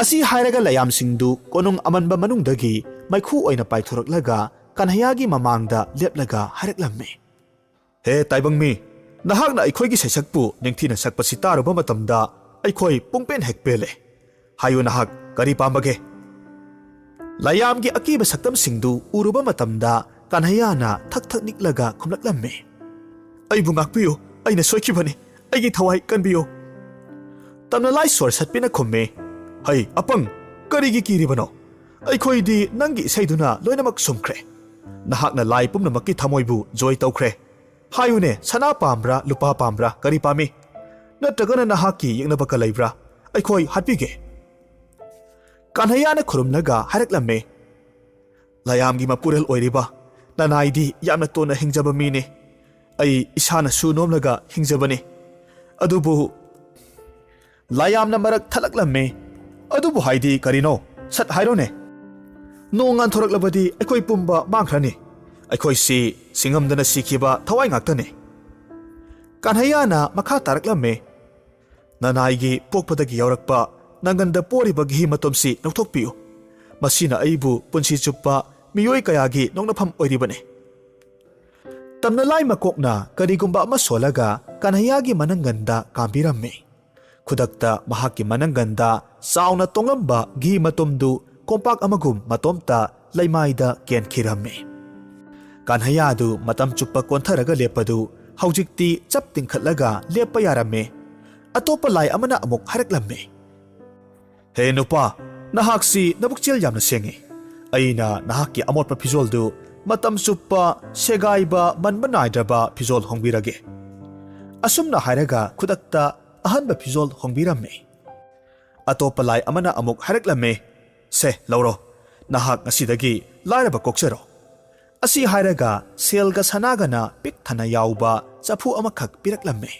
ꯑꯁꯤ ꯍꯥꯏꯔꯒ ꯂꯥꯌꯥꯝꯁꯤꯡꯗꯨ ꯀꯣꯅꯨꯡ ꯑꯃꯟꯕ ꯃꯅꯨꯡꯗꯒꯤ ꯃꯩꯈꯨ ꯑꯣꯏꯅ ꯄꯥꯏꯊꯣꯔꯛꯂꯒ ꯀꯟꯍꯩꯌꯥꯒꯤ ꯃꯃꯥꯡꯗ ꯂꯦꯞꯂꯒ ꯍꯥꯏꯔꯛꯂꯝꯃꯤ꯫ "ꯍꯦ ꯇꯥꯏꯕꯪ ꯃꯤ, ꯅꯍꯥꯛꯅ ꯑꯩꯈꯣꯏꯒꯤ ꯁꯩꯁꯛꯄꯨ ꯅꯤꯡꯊꯤꯅ ꯁꯛꯄꯁꯤ ꯇꯥꯔꯨꯕ ꯃꯇꯝꯗ ꯑꯩꯈꯣꯏ ꯄꯨꯡꯄꯦꯟ ꯍꯦꯛ ꯄꯦꯜꯂꯦ꯫ ꯍꯥꯏꯌꯨ, ꯅꯍꯥꯛ ꯀꯔꯤ ꯄꯥꯝꯕꯒꯦ?" ꯂꯥꯌꯥꯝꯒꯤ ꯑꯀꯤꯕ ꯁꯛꯇꯝꯁꯤꯡꯗꯨ ꯎꯔꯨꯕ ꯃꯇꯝꯗ ꯀꯟꯍꯩꯌꯥꯅ ꯊꯛ ꯊꯛ ꯅꯤꯛꯂꯒ ꯈꯨꯝꯂꯛꯂꯝꯃꯤ꯫ "ꯑꯩꯕꯨ ꯉꯥꯛꯄꯤꯌꯨ, ꯑꯩꯅ ꯁꯣꯏꯈꯤꯕꯅꯤ, ꯑꯩꯒꯤ ꯊꯋꯥꯏ ꯀꯟꯕꯤꯌꯨ꯫" ꯇꯝꯅꯂꯥꯏ ꯁꯣꯔ ꯁꯠꯄꯤꯅ ꯈꯨꯝꯃꯤ꯫ "ꯍꯩ ꯑꯄꯪ, ꯀꯔꯤꯒꯤ ꯀꯤꯔꯤꯕꯅꯣ? ꯑꯩꯈꯣꯏꯗꯤ ꯅꯪꯒꯤ ꯏꯁꯩꯗꯨꯅ ꯂꯣꯏꯅꯃꯛ ꯁꯨꯝꯈ꯭ꯔꯦ꯫ ꯅꯍꯥꯛꯅ ꯂꯥꯏ ꯄꯨꯝꯅꯃꯛꯀꯤ ꯊꯃꯣꯏꯕꯨ ꯖꯣꯏ ꯇꯧꯈ꯭ꯔꯦ꯫ ꯍꯥꯏꯌꯨꯅꯦ, ꯁꯅꯥ ꯄꯥꯝꯕ꯭ꯔꯥ, ꯂꯨꯄꯥ ꯄꯥꯝꯕ꯭ꯔꯥ, ꯀꯔꯤ ꯄꯥꯝꯃꯤ? ꯅꯠꯇ꯭ꯔꯒꯅ ꯅꯍꯥꯛꯀꯤ ꯌꯦꯛꯅꯕꯒ ꯂꯩꯕ꯭ꯔꯥ? ꯑꯩꯈꯣꯏ ꯍꯥꯠꯄꯤꯒꯦ꯫" ꯀꯟꯍꯩꯌꯥꯅ ꯈꯨꯔꯨꯝꯂꯒ ꯍꯥꯏꯔꯛꯂꯝꯃꯤ꯫ "ꯂꯥꯌꯥꯝꯒꯤ ꯃꯄꯨꯔꯦꯜ ꯑꯣꯏꯔꯤꯕ ꯅꯅꯥꯏꯗꯤ ꯌꯥꯝꯅ ꯇꯣꯟꯅ ꯍꯤꯡꯖꯕ ꯃꯤꯅꯤ꯫ ꯑꯩ ꯏꯁꯥꯅꯁꯨ ꯅꯣꯝꯂꯒ ꯍꯤꯡꯖꯕꯅꯤ꯫ ꯑꯗꯨꯕꯨ..." ꯂꯥꯌꯥꯝꯅ ꯃꯔꯛ ꯊꯠꯂꯛꯂꯝꯃꯤ꯫ "ꯑꯗꯨꯕꯨ ꯍꯥꯏꯗꯤ ꯀꯔꯤꯅꯣ? ꯁꯠ ꯍꯥꯏꯔꯣꯅꯦ꯫ ꯅꯣꯡ ꯉꯥꯟꯊꯣꯔꯛꯂꯕꯗꯤ ꯑꯩꯈꯣꯏ ꯄꯨꯝꯕ ꯃꯥꯡꯈ꯭ꯔꯅꯤ꯫ ꯑꯩꯈꯣꯏꯁꯤ ꯁꯤꯡꯉꯝꯗꯅ ꯁꯤꯈꯤꯕ ꯊꯋꯥꯏ ꯉꯥꯛꯇꯅꯤ꯫" ꯀꯟꯍꯩꯌꯥꯅ ꯃꯈꯥ ꯇꯥꯔꯛꯂꯝꯃꯤ꯫ "ꯅꯅꯥꯏꯒꯤ ꯄꯣꯛꯄꯗꯒꯤ ꯌꯥꯎꯔꯛꯄ ꯅꯪꯒꯟꯗ ꯄꯣꯔꯤꯕ ꯘꯤ ꯃꯇꯨꯝꯁꯤ ꯂꯧꯊꯣꯛꯄꯤꯌꯨ꯫ ꯃꯁꯤꯅ ꯑꯩꯕꯨ ꯄꯨꯟꯁꯤ ꯆꯨꯞꯄ ꯃꯤꯑꯣꯏ ꯀꯌꯥꯒꯤ ꯅꯣꯛꯅꯐꯝ ꯑꯣꯏꯔꯤꯕꯅꯤ꯫" ꯇꯝꯅꯂꯥꯏ ꯃꯀꯣꯛꯅ ꯀꯔꯤꯒꯨꯝꯕ ꯑꯃ ꯁꯣꯜꯂꯒ ꯀꯟꯍꯩꯌꯥꯒꯤ ꯃꯅꯪꯒꯟꯗ ꯀꯥꯝꯕꯤꯔꯝꯃꯤ꯫ ꯈꯨꯗꯛꯇ ꯃꯍꯥꯛꯀꯤ ꯃꯅꯪꯒꯟꯗ ꯆꯥꯎꯅ ꯇꯣꯡꯂꯝꯕ ꯘꯤ ꯃꯇꯨꯝꯗꯨ ꯀꯣꯝꯄꯥꯛ ꯑꯃꯒꯨꯝ ꯃꯇꯣꯝꯇ ꯂꯩꯃꯥꯏꯗ ꯀꯦꯟꯈꯤꯔꯝꯃꯤ꯫ ꯀꯟꯍꯩꯌꯥꯗꯨ ꯃꯇꯝ ꯆꯨꯞꯄ ꯀꯣꯟꯊꯔꯒ ꯂꯦꯞꯄꯗꯨ ꯍꯧꯖꯤꯛꯇꯤ ꯆꯞ ꯇꯤꯡꯈꯠꯂꯒ ꯂꯦꯞꯄ ꯌꯥꯔꯝꯃꯤ꯫ ꯑꯇꯣꯞꯄ ꯂꯥꯏ ꯑꯃꯅ ꯑꯃꯨꯛ ꯍꯥꯏꯔꯛꯂꯝꯃꯤ꯫ "ꯍꯦ ꯅꯨꯄꯥ, ꯅꯍꯥꯛꯁꯤ ꯅꯕꯨꯛꯆꯦꯜ ꯌꯥꯝꯅ ꯁꯦꯡꯉꯤ꯫ ꯑꯩꯅ ꯅꯍꯥꯛꯀꯤ ꯑꯃꯣꯠꯄ ꯐꯤꯖꯣꯜꯗꯨ ꯃꯇꯝ ꯆꯨꯞꯄ ꯁꯦꯒꯥꯏꯕ ꯃꯟꯕ ꯅꯥꯏꯗ꯭ꯔꯕ ꯐꯤꯖꯣꯜ ꯍꯣꯡꯕꯤꯔꯒꯦ꯫ ꯑꯁꯨꯝꯅ ꯍꯥꯏꯔꯒ ꯈꯨꯗꯛꯇ ꯑꯍꯟꯕ ꯐꯤꯖꯣꯜ ꯍꯣꯡꯕꯤꯔꯝꯃꯦ꯫ ꯑꯇꯣꯞꯄ ꯂꯥꯏ ꯑꯃꯅ ꯑꯃꯨꯛ ꯍꯥꯏꯔꯛꯂꯝꯃꯦ, "ꯁꯦ, ꯂꯧꯔꯣ, ꯅꯍꯥꯛ ꯉꯁꯤꯗꯒꯤ ꯂꯥꯏꯔꯕ ꯀꯣꯛꯆꯔꯣ"꯫ ꯑꯁꯤ ꯍꯥꯏꯔꯒ ꯁꯦꯜꯒ ꯁꯅꯥꯒꯅ ꯄꯤꯛ ꯊꯟꯅ ꯌꯥꯎꯕ ꯆꯐꯨ ꯑꯃꯈꯛ ꯄꯤꯔꯛꯂꯝꯃꯦ꯫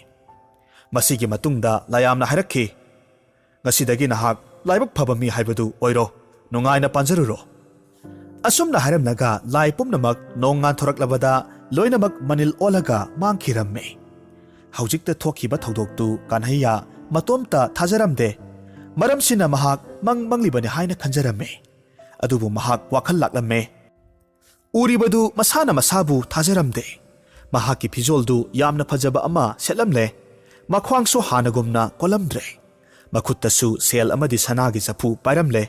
ꯃꯁꯤꯒꯤ ꯃꯇꯨꯡꯗ ꯂꯥꯏꯌꯥꯝꯅ ꯍꯥꯏꯔꯛꯈꯤ, "ꯉꯁꯤꯗꯒꯤ ꯅꯍꯥꯛ ꯂꯥꯏꯕꯛ ꯐꯕ ꯃꯤ ꯍꯥꯏꯕꯗꯨ ꯑꯣꯏꯔꯣ, ꯅꯨꯡꯉꯥꯏꯅ ꯄꯥꯟꯖꯔꯨꯔꯣ"꯫ ꯑꯁꯨꯝꯅ ꯍꯥꯏꯔꯝꯂꯒ ꯂꯥꯏ ꯄꯨꯝꯅꯃꯛ ꯅꯣꯡ ꯉꯥꯟꯊꯣꯔꯛꯂꯕꯗ ꯂꯣꯏꯅꯃꯛ ꯃꯅꯤꯜ ꯑꯣꯜꯂꯒ ꯃꯥꯡꯈꯤꯔꯝꯃꯦ꯫ ꯍꯧꯖꯤꯛꯇ ꯊꯣꯛꯈꯤꯕ ꯊꯧꯗꯣꯛꯇꯨ ꯀꯥꯟꯍꯩꯌꯥ ꯃꯇꯣꯝꯇ ꯊꯥꯖꯔꯝꯗꯦ꯫ ꯃꯔꯝꯁꯤꯅ ꯃꯍꯥꯛ ꯃꯪ ꯃꯪꯂꯤꯕꯅꯤ ꯍꯥꯏꯅ ꯈꯟꯖꯔꯝꯃꯦ꯫ ꯑꯗꯨꯕꯨ ꯃꯍꯥꯛ ꯋꯥꯈꯜ ꯂꯥꯛꯂꯝꯃꯦ꯫ ꯎꯔꯤꯕꯗꯨ ꯃꯁꯥꯅ ꯃꯁꯥꯕꯨ ꯊꯥꯖꯔꯝꯗꯦ꯫ ꯃꯍꯥꯛꯀꯤ ꯐꯤꯖꯣꯜꯗꯨ ꯌꯥꯝꯅ ꯐꯖꯕ ꯑꯃ ꯁꯦꯠꯂꯝꯂꯦ꯫ ꯃꯈ꯭ꯋꯥꯡꯁꯨ ꯍꯥꯟꯅꯒꯨꯝꯅ ꯀꯣꯜꯂꯝꯗ꯭ꯔꯦ꯫ ꯃꯈꯨꯠꯇꯁꯨ ꯁꯦꯜ ꯑꯃꯗꯤ ꯁꯅꯥꯒꯤ ꯆꯐꯨ ꯄꯥꯏꯔꯝꯂꯦ꯫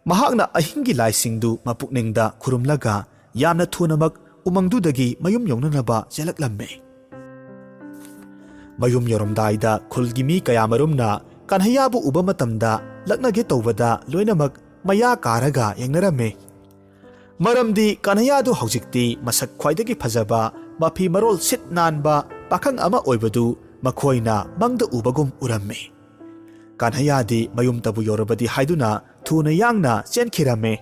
ꯃꯍꯥꯛꯅ ꯑꯍꯤꯡꯒꯤ ꯂꯥꯏꯁꯤꯡꯗꯨ ꯃꯄꯨꯛꯅꯤꯡꯗ ꯈꯨꯔꯨꯝꯂꯒ ꯌꯥꯝꯅ ꯊꯨꯅꯃꯛ ꯎꯃꯪꯗꯨꯗꯒꯤ ꯃꯌꯨꯝ ꯌꯧꯅꯅꯕ ꯆꯦꯜꯂꯛꯂꯝꯃꯦ꯫ ꯃꯌꯨꯝ ꯌꯧꯔꯝꯗꯥꯏꯗ ꯈꯨꯜꯒꯤ ꯃꯤ ꯀꯌꯥꯃꯔꯨꯝꯅ ꯀꯥꯟꯍꯩꯌꯥꯕꯨ ꯎꯕ ꯃꯇꯝꯗ ꯂꯛꯅꯒꯦ ꯇꯧꯕꯗ ꯂꯣꯏꯅꯃꯛ ꯃꯌꯥ ꯀꯥꯔꯒ ꯌꯦꯡꯅꯔꯝꯃꯦ꯫ ꯃꯔꯝꯗꯤ ꯀꯥꯟꯍꯩꯌꯥꯗꯨ ꯍꯧꯖꯤꯛꯇꯤ ꯃꯁꯛ ꯈ꯭ꯋꯥꯏꯗꯒꯤ ꯐꯖꯕ, ꯃꯐꯤ ꯃꯔꯣꯜ ꯁꯤꯠ ꯅꯥꯟꯕ ꯄꯥꯈꯪ ꯑꯃ ꯑꯣꯏꯕꯗꯨ ꯃꯈꯣꯏꯅ ꯃꯪꯗ ꯎꯕꯒꯨꯝ ꯎꯔꯝꯃꯤ꯫ ꯀꯥꯟꯍꯩꯌꯥꯗꯤ ꯃꯌꯨꯝꯇꯕꯨ ꯌꯧꯔꯕꯗꯤ ꯍꯥꯏꯗꯨꯅ ꯊꯨꯅ ꯌꯥꯡꯅ ꯆꯦꯟꯈꯤꯔꯝꯃꯤ꯫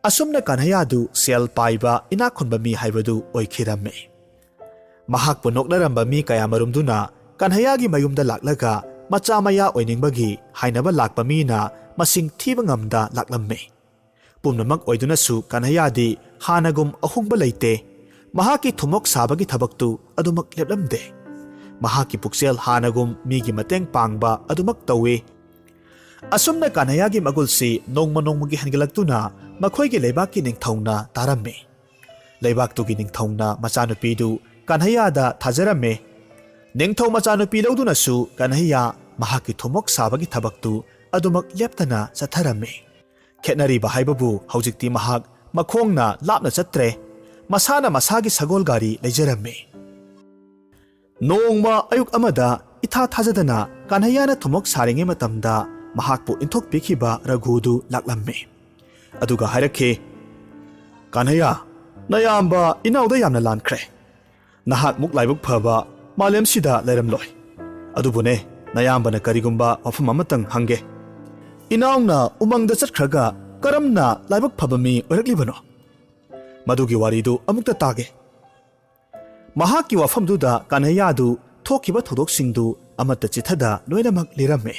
ꯑꯁꯨꯝꯅ ꯀꯥꯟꯍꯩꯌꯥꯗꯨ ꯁꯦꯜ ꯄꯥꯏꯕ ꯏꯅꯥꯛ ꯈꯨꯟꯕ ꯃꯤ ꯍꯥꯏꯕꯗꯨ ꯑꯣꯏꯈꯤꯔꯝꯃꯤ꯫ ꯃꯍꯥꯛꯄꯨ ꯅꯣꯛꯅꯔꯝꯕ ꯃꯤ ꯀꯌꯥꯃꯔꯨꯝꯗꯨꯅ ꯀꯥꯟꯍꯩꯌꯥꯒꯤ ꯃꯌꯨꯝꯗ ꯂꯥꯛꯂꯒ ꯃꯆꯥ ꯃꯌꯥ ꯑꯣꯏꯅꯤꯡꯕꯒꯤ ꯍꯥꯏꯅꯕ ꯂꯥꯛꯄ ꯃꯤꯅ ꯃꯁꯤꯡ ꯊꯤꯕ ꯉꯝꯗ ꯂꯥꯛꯂꯝꯃꯤ꯫ ꯄꯨꯝꯅꯃꯛ ꯑꯣꯏꯗꯨꯅꯁꯨ ꯀꯥꯟꯍꯩꯌꯥꯗꯤ ꯍꯥꯟꯅꯒꯨꯝ ꯑꯍꯣꯡꯕ ꯂꯩꯇꯦ꯫ ꯃꯍꯥꯛꯀꯤ ꯊꯨꯝꯃꯣꯛ ꯁꯥꯕꯒꯤ ꯊꯕꯛꯇꯨ ꯑꯗꯨꯃꯛ ꯂꯦꯞꯂꯝꯗꯦ꯫ ꯃꯍꯥꯛꯀꯤ ꯄꯨꯛꯆꯦꯜ ꯍꯥꯟꯅꯒꯨꯝ ꯃꯤꯒꯤ ꯃꯇꯦꯡ ꯄꯥꯡꯕ ꯑꯗꯨꯃꯛ ꯇꯧꯏ꯫ ꯑꯁꯨꯝꯅ ꯀꯥꯟꯍꯩꯌꯥꯒꯤ ꯃꯒꯨꯜꯁꯤ ꯅꯣꯡꯃ ꯅꯣꯡꯃꯒꯤ ꯍꯦꯟꯒꯠꯂꯛꯇꯨꯅ ꯃꯈꯣꯏꯒꯤ ꯂꯩꯕꯥꯛꯀꯤ ꯅꯤꯡꯊꯧꯅ ꯇꯥꯔꯝꯃꯤ꯫ ꯂꯩꯕꯥꯛꯇꯨꯒꯤ ꯅꯤꯡꯊꯧꯅ ꯃꯆꯥꯅꯨꯄꯤꯗꯨ ꯀꯥꯟꯍꯩꯌꯥꯗ ꯊꯥꯖꯔꯝꯃꯤ꯫ ꯅꯤꯡꯊꯧ ꯃꯆꯥꯅꯨꯄꯤ ꯂꯧꯗꯨꯅꯁꯨ ꯀꯥꯟꯍꯩꯌꯥ ꯃꯍꯥꯛꯀꯤ ꯊꯨꯝꯃꯣꯛ ꯁꯥꯕꯒꯤ ꯊꯕꯛꯇꯨ ꯑꯗꯨꯃꯛ ꯂꯦꯞꯇꯅ ꯆꯠꯊꯔꯝꯃꯤ꯫ ꯈꯦꯠꯅꯔꯤꯕ ꯍꯥꯏꯕꯕꯨ ꯍꯧꯖꯤꯛꯇꯤ ꯃꯍꯥꯛ ꯃꯈꯣꯡꯅ ꯂꯥꯞꯅ ꯆꯠꯇ꯭ꯔꯦ꯫ ꯃꯁꯥꯅ ꯃꯁꯥꯒꯤ ꯁꯒꯣꯜ ꯒꯥꯔꯤ ꯂꯩꯖꯔꯝꯃꯤ꯫ ꯅꯣꯡꯃ ꯑꯌꯨꯛ ꯑꯃꯗ ꯏꯊꯥ ꯊꯥꯖꯗꯅ ꯀꯥꯟꯍꯩꯌꯥꯅ ꯊꯨꯝꯃꯣꯛ ꯁꯥꯔꯤꯉꯩ ꯃꯇꯝꯗ ꯃꯍꯥꯛꯄꯨ ꯏꯟꯊꯣꯛꯄꯤꯈꯤꯕ ꯔꯘꯨꯗꯨ ꯂꯥꯛꯂꯝꯃꯤ꯫ ꯑꯗꯨꯒ ꯍꯥꯏꯔꯛꯈꯤ, "ꯀꯥꯟꯍꯩꯌꯥ, "ꯅꯌꯥꯝꯕ ꯏꯅꯥꯎꯗ ꯌꯥꯝꯅ ꯂꯥꯟꯈ꯭ꯔꯦ꯫ ꯅꯍꯥꯛꯃꯨꯛ ꯂꯥꯏꯕꯛ ꯐꯕ ꯃꯥꯂꯦꯝꯁꯤꯗ ꯂꯩꯔꯝꯂꯣꯏ꯫ ꯑꯗꯨꯕꯨꯅꯦ, ꯅꯌꯥꯝꯕꯅ ꯀꯔꯤꯒꯨꯝꯕ ꯋꯥꯐꯝ ꯑꯃꯇꯪ ꯍꯪꯒꯦ꯫ ꯏꯅꯥꯎꯅ ꯎꯃꯪꯗ ꯆꯠꯈ꯭ꯔꯒ ꯀꯔꯝꯅ ꯂꯥꯏꯕꯛ ꯐꯕ ꯃꯤ ꯑꯣꯏꯔꯛꯂꯤꯕꯅꯣ? ꯃꯗꯨꯒꯤ ꯋꯥꯔꯤꯗꯨ ꯑꯃꯨꯛꯇ ꯇꯥꯒꯦ꯫" ꯃꯍꯥꯛꯀꯤ ꯋꯥꯐꯝꯗꯨꯗ ꯀꯥꯟꯍꯩꯌꯥꯗꯨ ꯊꯣꯛꯈꯤꯕ ꯊꯧꯗꯣꯛꯁꯤꯡꯗꯨ ꯑꯃꯠꯇ ꯆꯤꯊꯗ ꯂꯣꯏꯅꯃꯛ ꯂꯤꯔꯝꯃꯦ꯫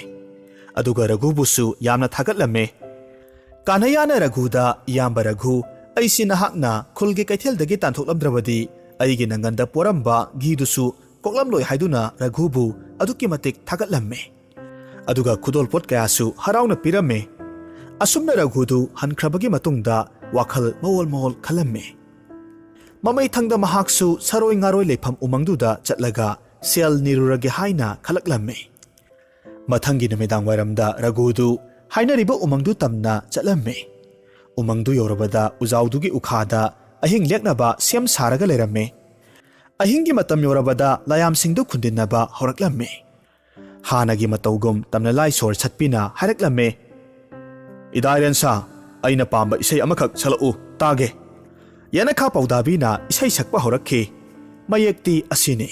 ꯑꯗꯨꯒ ꯔꯘꯨꯕꯨꯁꯨ ꯌꯥꯝꯅ ꯊꯥꯒꯠꯂꯝꯃꯦ꯫ ꯀꯥꯟꯍꯩꯌꯥꯅ ꯔꯘꯨꯗ, "ꯏꯌꯥꯝꯕ ꯔꯘꯨ, ꯑꯩꯁꯤ ꯅꯍꯥꯛꯅ ꯈꯨꯜꯒꯤ ꯀꯩꯊꯦꯜꯗꯒꯤ ꯇꯥꯟꯊꯣꯛꯂꯝꯗ꯭ꯔꯕꯗꯤ ꯑꯩꯒꯤ ꯅꯪꯒꯟꯗ ꯄꯣꯔꯝꯕ ꯘꯤꯗꯨꯁꯨ ꯀꯣꯛꯂꯝꯂꯣꯏ" ꯍꯥꯏꯗꯨꯅ ꯔꯘꯨꯕꯨ ꯑꯗꯨꯛꯀꯤ ꯃꯇꯤꯛ ꯊꯥꯒꯠꯂꯝꯃꯦ꯫ ꯑꯗꯨꯒ ꯈꯨꯗꯣꯜꯄꯣꯠ ꯀꯌꯥꯁꯨ ꯍꯔꯥꯎꯅ ꯄꯤꯔꯝꯃꯦ꯫ ꯑꯁꯨꯝꯅ ꯔꯘꯨꯗꯨ ꯍꯟꯈ꯭ꯔꯕꯒꯤ ꯃꯇꯨꯡꯗ ꯋꯥꯈꯜ ꯃꯑꯣꯜ ꯃꯑꯣꯜ ꯈꯜꯂꯝꯃꯦ꯫ ꯃꯃꯩꯊꯪꯗ ꯃꯍꯥꯛꯁꯨ ꯁꯥꯔꯣꯏ ꯉꯥꯔꯣꯏ ꯂꯩꯐꯝ ꯎꯃꯪꯗꯨꯗ ꯆꯠꯂꯒ ꯁꯦꯜ ꯅꯤꯔꯨꯔꯒꯦ ꯍꯥꯏꯅ ꯈꯜꯂꯛꯂꯝꯃꯤ꯫ ꯃꯊꯪꯒꯤ ꯅꯨꯃꯤꯗꯥꯡ ꯋꯥꯏꯔꯝꯗ ꯔꯘꯨꯗꯨ ꯍꯥꯏꯅꯔꯤꯕ ꯎꯃꯪꯗꯨ ꯇꯝꯅ ꯆꯠꯂꯝꯃꯤ꯫ ꯎꯃꯪꯗꯨ ꯌꯧꯔꯕꯗ ꯎꯖꯥꯎꯗꯨꯒꯤ ꯎꯈꯥꯗ ꯑꯍꯤꯡ ꯂꯦꯛꯅꯕ ꯁꯦꯝ ꯁꯥꯔꯒ ꯂꯩꯔꯝꯃꯤ꯫ ꯑꯍꯤꯡꯒꯤ ꯃꯇꯝ ꯌꯧꯔꯕꯗ ꯂꯥꯌꯥꯝꯁꯤꯡꯗꯨ ꯈꯨꯟꯗꯤꯟꯅꯕ ꯍꯧꯔꯛꯂꯝꯃꯤ꯫ ꯍꯥꯟꯅꯒꯤ ꯃꯇꯧꯒꯨꯝ ꯇꯝꯅꯂꯥꯏ ꯁꯣꯔ ꯁꯠꯄꯤꯅ ꯍꯥꯏꯔꯛꯂꯝꯃꯤ, "ꯏꯗꯥꯏꯔꯦꯟꯁꯥ, ꯑꯩꯅ ꯄꯥꯝꯕ ꯏꯁꯩ ꯑꯃꯈꯛ ꯁꯛꯂꯛꯎ, ꯇꯥꯒꯦ꯫" ꯌꯦꯅꯈꯥ ꯄꯧꯗꯥꯕꯤꯅ ꯏꯁꯩ ꯁꯛꯄ ꯍꯧꯔꯛꯈꯤ꯫ ꯃꯌꯦꯛꯇꯤ ꯑꯁꯤꯅꯤ: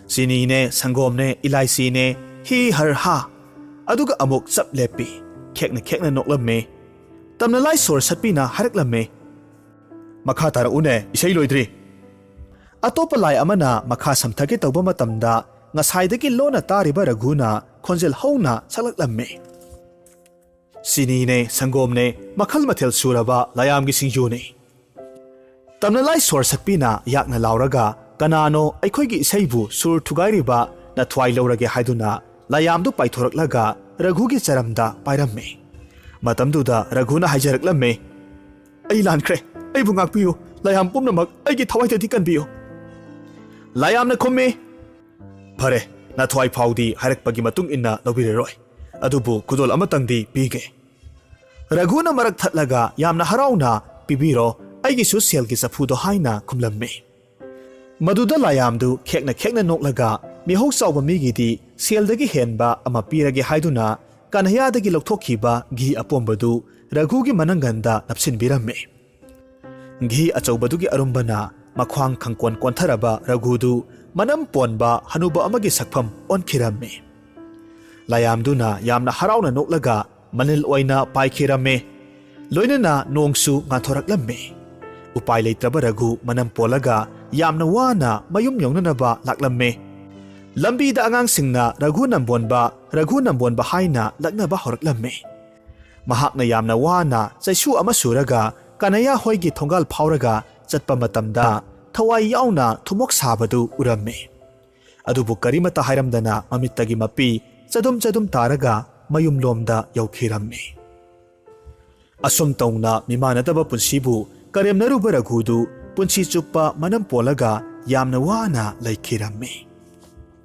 "ꯆꯤꯅꯤꯅꯦ, ꯁꯪꯒꯣꯝꯅꯦ, ꯏꯂꯥꯏꯆꯤꯅꯦ, ꯍꯤ ꯍꯔ ꯍꯥ꯫" ꯑꯗꯨꯒ ꯑꯃꯨꯛ ꯆꯞ ꯂꯦꯞꯄꯤ꯫ ꯈꯦꯛꯅ ꯈꯦꯛꯅ ꯅꯣꯛꯂꯝꯃꯤ꯫ ꯇꯝꯅꯂꯥꯏ ꯁꯣꯔ ꯁꯠꯄꯤꯅ ꯍꯥꯏꯔꯛꯂꯝꯃꯤ, "ꯃꯈꯥ ꯇꯥꯔꯛꯎꯅꯦ, ꯏꯁꯩ ꯂꯣꯏꯗ꯭ꯔꯤ꯫" ꯑꯇꯣꯞꯄ ꯂꯥꯏ ꯑꯃꯅ ꯃꯈꯥ ꯁꯝꯊꯒꯦ ꯇꯧꯕ ꯃꯇꯝꯗ ꯉꯁꯥꯏꯗꯒꯤ ꯂꯣꯟꯅ ꯇꯥꯔꯤꯕ ꯔꯘꯨꯅ ꯈꯣꯟꯖꯦꯜ ꯍꯧꯅ ꯁꯛꯂꯛꯂꯝꯃꯤ, "ꯆꯤꯅꯤꯅꯦ, ꯁꯪꯒꯣꯝꯅꯦ, ꯃꯈꯜ ꯃꯊꯦꯜ ꯁꯨꯔꯕ ꯂꯥꯌꯥꯝꯒꯤ ꯁꯤꯡꯖꯨꯅꯦ꯫" ꯇꯝꯅꯂꯥꯏ ꯁꯣꯔ ꯁꯠꯄꯤꯅ ꯌꯥꯛꯅ ꯂꯥꯎꯔꯒ, "ꯀꯅꯥꯅꯣ ꯑꯩꯈꯣꯏꯒꯤ ꯏꯁꯩꯕꯨ ꯁꯨꯔ ꯊꯨꯒꯥꯏꯔꯤꯕ ꯅꯊ꯭ꯋꯥꯏ ꯂꯧꯔꯒꯦ?" ꯍꯥꯏꯗꯨꯅ ꯂꯥꯌꯥꯝꯗꯨ ꯄꯥꯏꯊꯣꯔꯛꯂꯒ ꯔꯘꯨꯒꯤ ꯆꯔꯝꯗ ꯄꯥꯏꯔꯝꯃꯤ꯫ ꯃꯇꯝꯗꯨꯗ ꯔꯘꯨꯅ ꯍꯥꯏꯖꯔꯛꯂꯝꯃꯤ, "ꯑꯩ ꯂꯥꯟꯈ꯭ꯔꯦ, ꯑꯩꯕꯨ ꯉꯥꯛꯄꯤꯌꯨ, ꯂꯥꯌꯥꯝ ꯄꯨꯝꯅꯃꯛ ꯑꯩꯒꯤ ꯊꯋꯥꯏꯗꯗꯤ ꯀꯟꯕꯤꯌꯨ꯫" ꯂꯥꯌꯥꯝꯅ ꯈꯨꯝꯃꯤ, "ꯐꯔꯦ, ꯅꯊ꯭ꯋꯥꯏ ꯐꯥꯎꯗꯤ ꯍꯥꯏꯔꯛꯄꯒꯤ ꯃꯇꯨꯡ ꯏꯟꯅ ꯂꯧꯕꯤꯔꯔꯣꯏ, ꯑꯗꯨꯕꯨ ꯈꯨꯗꯣꯜ ꯑꯃꯇꯪꯗꯤ ꯄꯤꯒꯦ꯫" ꯔꯘꯨꯅ ꯃꯔꯛ ꯊꯠꯂꯒ ꯌꯥꯝꯅ ꯍꯔꯥꯎꯅ, "ꯄꯤꯕꯤꯔꯣ, ꯑꯩꯒꯤꯁꯨ ꯁꯦꯜꯒꯤ ꯆꯐꯨꯗꯣ" ꯍꯥꯏꯅ ꯈꯨꯝꯂꯝꯃꯤ꯫ ꯃꯗꯨꯗ ꯂꯥꯌꯥꯝꯗꯨ ꯈꯦꯛꯅ ꯈꯦꯛꯅ ꯅꯣꯛꯂꯒ ꯃꯤꯍꯧ ꯆꯥꯎꯕ ꯃꯤꯒꯤꯗꯤ ꯁꯦꯜꯗꯒꯤ ꯍꯦꯟꯕ ꯑꯃ ꯄꯤꯔꯒꯦ ꯍꯥꯏꯗꯨꯅ ꯀꯟꯍꯩꯌꯥꯗꯒꯤ ꯂꯧꯊꯣꯛꯈꯤꯕ ꯘꯤ ꯑꯄꯣꯝꯕꯗꯨ ꯔꯘꯨꯒꯤ ꯃꯅꯪꯒꯟꯗ ꯅꯞꯁꯤꯟꯕꯤꯔꯝꯃꯤ꯫ ꯘꯤ ꯑꯆꯧꯕꯗꯨꯒꯤ ꯑꯔꯨꯝꯕꯅ ꯃꯈ꯭ꯋꯥꯡ ꯈꯪꯀꯣꯟ ꯀꯣꯟꯊꯔꯕ ꯔꯘꯨꯗꯨ ꯃꯅꯝ ꯄꯣꯟꯕ ꯍꯅꯨꯕ ꯑꯃꯒꯤ ꯁꯛꯐꯝ ꯑꯣꯟꯈꯤꯔꯝꯃꯤ꯫ ꯂꯥꯌꯥꯝꯗꯨꯅ ꯌꯥꯝꯅ ꯍꯔꯥꯎꯅ ꯅꯣꯛꯂꯒ ꯃꯅꯤꯜ ꯑꯣꯏꯅ ꯄꯥꯏꯈꯤꯔꯝꯃꯤ꯫ ꯂꯣꯏꯅꯅ ꯅꯣꯡꯁꯨ ꯉꯥꯟꯊꯣꯔꯛꯂꯝꯃꯤ꯫ ꯎꯄꯥꯏ ꯂꯩꯇ꯭ꯔꯕ ꯔꯘꯨ ꯃꯅꯝ ꯄꯣꯜꯂꯒ ꯌꯥꯝꯅ ꯋꯥꯅ ꯃꯌꯨꯝ ꯌꯧꯅꯅꯕ ꯂꯥꯛꯂꯝꯃꯤ꯫ ꯂꯝꯕꯤꯗ ꯑꯉꯥꯡꯁꯤꯡꯅ "ꯔꯘꯨ ꯅꯝꯕꯣꯟꯕ, ꯔꯘꯨ ꯅꯝꯕꯣꯟꯕ" ꯍꯥꯏꯅ ꯂꯛꯅꯕ ꯍꯧꯔꯛꯂꯝꯃꯤ꯫ ꯃꯍꯥꯛꯅ ꯌꯥꯝꯅ ꯋꯥꯅ ꯆꯩꯁꯨ ꯑꯃ ꯁꯨꯔꯒ ꯀꯅꯌꯥ ꯍꯣꯏꯒꯤ ꯊꯣꯡꯒꯥꯜ ꯐꯥꯎꯔꯒ ꯆꯠꯄ ꯃꯇꯝꯗ ꯊꯋꯥꯏ ꯌꯥꯎꯅ ꯊꯨꯝꯃꯣꯛ ꯁꯥꯕꯗꯨ ꯎꯔꯝꯃꯤ꯫ ꯑꯗꯨꯕꯨ ꯀꯔꯤꯃꯠꯇ ꯍꯥꯏꯔꯝꯗꯅ ꯃꯃꯤꯠꯇꯒꯤ ꯃꯄꯤ ꯆꯗꯨꯝ ꯆꯗꯨꯝ ꯇꯥꯔꯒ ꯃꯌꯨꯝꯂꯣꯝꯗ ꯌꯧꯈꯤꯔꯝꯃꯤ꯫ ꯑꯁꯨꯝ ꯇꯧꯅ ꯃꯤꯃꯥꯟꯅꯗꯕ ꯄꯨꯟꯁꯤꯕꯨ ꯀꯔꯦꯝꯅꯔꯨꯕ ꯔꯘꯨꯗꯨ ꯄꯨꯟꯁꯤ ꯆꯨꯞꯄ ꯃꯅꯝ ꯄꯣꯜꯂꯒ ꯌꯥꯝꯅ ꯋꯥꯅ ꯂꯩꯈꯤꯔꯝꯃꯤ꯫